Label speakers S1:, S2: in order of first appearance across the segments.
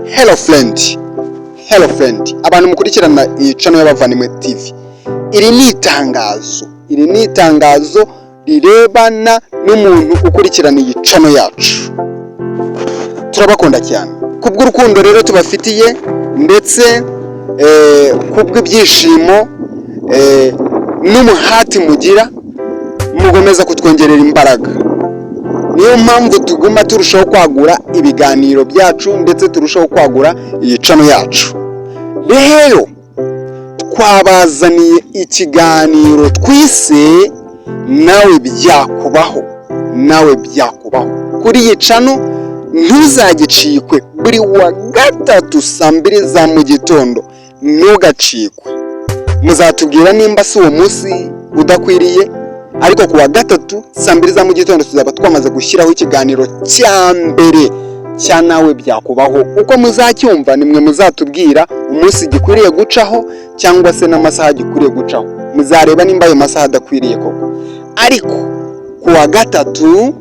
S1: Hello friend, hello friend, abantu mukurikirana iyi channel y'Abavandimwe TV. Iri ni itangazo, iri ni itangazo rirebana n'umuntu ukurikirana iyi channel yacu. Turabakunda cyane kubw'urukundo rero tubafitiye, ndetse kubw'ibyishimo n'umuhati mugira mukomeza kutwongerera imbaraga. Niyo mpamvu tuguma turushaho kwagura ibiganiro byacu, ndetse turushaho kwagura iyi channel yacu. Rero twabazaniye ikiganiro twise "Nawe Byakubaho". Nawe Byakubaho kuri iyi channel, ntuzagicikwe. Buri wa gatatu saa 2 za mu gitondo, ntugacikwe. Muzatubwira nimba si uwo munsi udakwiriye, ariko ku wa gatatu saa 2 za mu gitondo tuzaba twamaze gushyiraho ikiganiro cya mbere cya "Nawe Byakubaho". Uko muzacyumva nimwe muzatubwira umunsi gikwiriye gucaho cyangwa se n'amasaha gikwiriye gucaho. Muzareba nimba ayo masaha adakwiriye koko. Ariko ku wa gatatu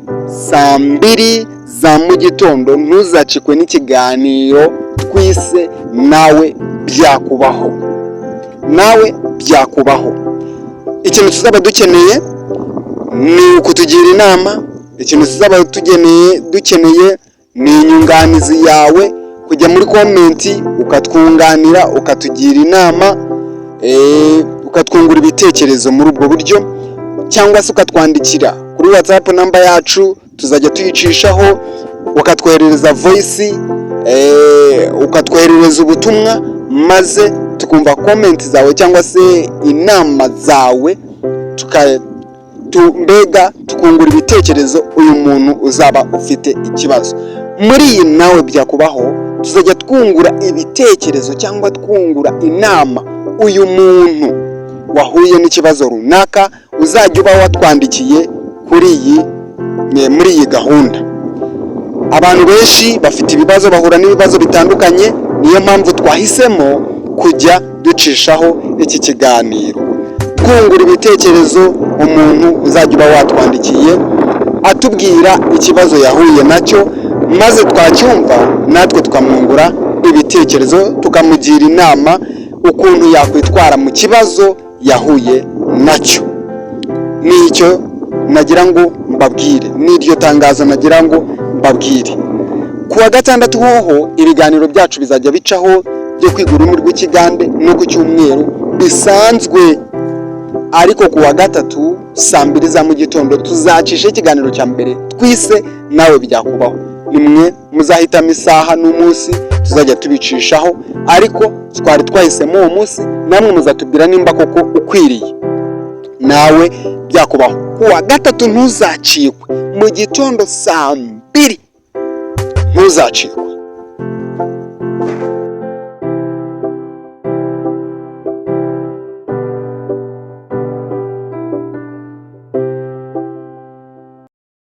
S1: saa 2 za mu gitondo, ntuzacikwe n'ikiganiro twise "Nawe Byakubaho". Nawe Byakubaho, ikintu tuzaba dukeneye ni ukutugira inama. Ikintu tuzaba dukeneye ni inyunganizi yawe, kujya muri comment ukatwunganira, ukatugira inama, ukatwungura ibitekerezo muri ubwo buryo, cyangwa se ukatwandikira kuri WhatsApp number yacu tuzajya tuyicishaho, ukatwoherereza voice, ukatwoherereza ubutumwa, maze tukumva comment zawe cyangwa se inama zawe, mbega tukungura ibitekerezo uyu muntu uzaba ufite ikibazo. Muri iyi "Nawe Byakubaho" tuzajya twungura ibitekerezo cyangwa twungura inama uyu muntu wahuye n'ikibazo runaka uzajya uba watwandikiye kuri iyi muri iyi gahunda. Abantu benshi bafite ibibazo, bahura n'ibibazo bitandukanye. Niyo mpamvu twahisemo kujya ducishaho iki kiganiro twungura ibitekerezo umuntu uzajya uba watwandikiye atubwira ikibazo yahuye nacyo, maze twacyumva natwe tukamwungura ibitekerezo, tukamugira inama ukuntu yakwitwara mu kibazo yahuye nacyo. Nicyo nagira ngo mbabwire, n'iryo tangazo nagira ngo mbabwire. Ku wa gatandatu hoho ibiganiro byacu bizajya bicaho byo kwiga ururimi rw'Ikigande, no ku cyumweru bisanzwe. Ariko ku wa gatatu saa 2 za mu gitondo tuzacisha ikiganiro cya mbere twise "Nawe Byakubaho". Nimwe muzahitamo isaha n'umunsi tuzajya tubicishaho, ariko twari twahisemo uwo munsi. Namwe muzatubwira nimba koko ukwiriye "Nawe Byakubaho". Ku wa gatatu ntuzacikwe, mu gitondo saa 2, ntuzacikwe.